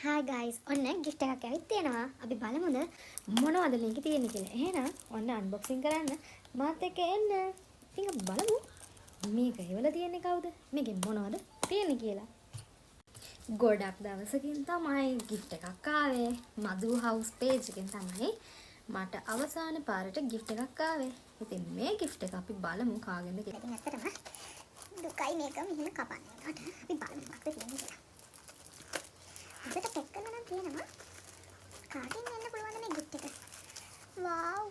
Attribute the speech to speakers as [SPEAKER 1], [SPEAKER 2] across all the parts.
[SPEAKER 1] Hi guys, ඔන්න gift එකක් ඇවිත් තියෙනවා. අපි බලමුද මොනවද මේකේ තියෙන්නේ කියලා. එහෙනම් ඔන්න අන්බොක්සිං කරන්න මාත් එක්ක එන්න. ඉතින් අපි බලමු මේක එවලා තියෙන්නේ කවුද? මේකේ මොනවද තියෙන්නේ කියලා. ගොඩක් දවසකින් තමයි gift එකක් ආවේ. මధు හවුස් පේජ් එකෙන් තමයි මට අවසාන පාරට gift එකක් ආවේ. ඉතින් මේ gift එක අපි බලමු කාගෙන්ද කියලා.
[SPEAKER 2] ඉතින් ඇත්තටම දුකයි මේක මෙහෙම කපන්න. අපි බලමු මොකක්ද තියෙන්නේ කියලා. හොඳට පැක් කරලා නම් තියෙනවා. කාගෙන් එන්න පුළුවන්ද මේ ගිෆ්ට් එක? වාව්!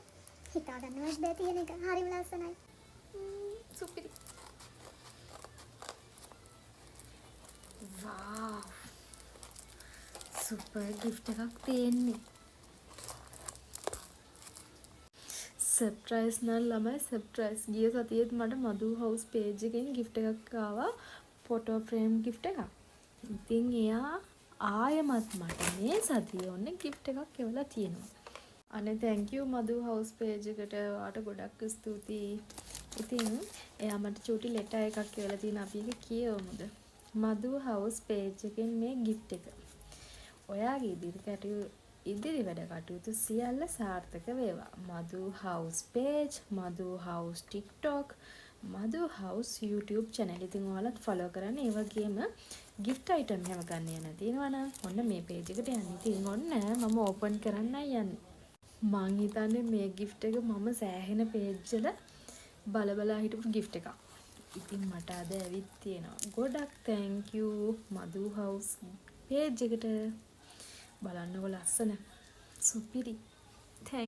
[SPEAKER 2] හිතා ගන්නවත් බෑ තියෙන එක. හරිම ලස්සනයි.
[SPEAKER 1] සුපිරි. වාව්! සුපර් ගිෆ්ට් එකක් තියෙන්නේ.
[SPEAKER 3] සර්ප්‍රයිස් නම් ළමයි සර්ප්‍රයිස්. ගිය සතියේත් මට මధు හවුස් පේජ් එකෙන් ගිෆ්ට් එකක් ආවා, ෆොටෝ ෆ්‍රේම් ගිෆ්ට් එකක්. ඉතින් එයා ආයෙමත් මට මේ සතියේ ඔන්න ගිෆ්ට් එකක් එවලා තියෙනවා. අනේ thank you Madhu house page එකට, ඔයාට ගොඩක් ස්තුතියි. ඉතින් එයා මට චූටි ලෙටර් එකක් එවලා තියෙනවා. අපි ඒක කියවමුද? මధు හවුස් පේජ් එකෙන් මේ ගිෆ්ට් එක. ඔයාගේ ඉදිරි වැඩ කටයුතු සියල්ල සාර්ථක වේවා. මధు house page, Madhu house TikTok, Madhu house YouTube channel. ඉතින් ඔයාලත් ෆලෝ කරන්න. ඒ වගේම ගිෆ්ට් අයිටම් එහෙම ගන්න යන තියෙනවා නම් ඔන්න මේ පේජ් එකට යන්න. ඉතින් ඔන්න මම ඕපන් කරන්නයි යන්නේ. මං හිතන්නේ මේ ගිෆ්ට් එක මම සෑහෙන පේජ් වල බල බලා හිටපු ගිෆ්ට් එකක්. ඉතින් මට අද ඇවිත් තියෙනවා. ගොඩක් thank you Madhu house page එකට. බලන්නකො ලස්සන. සුපිරි.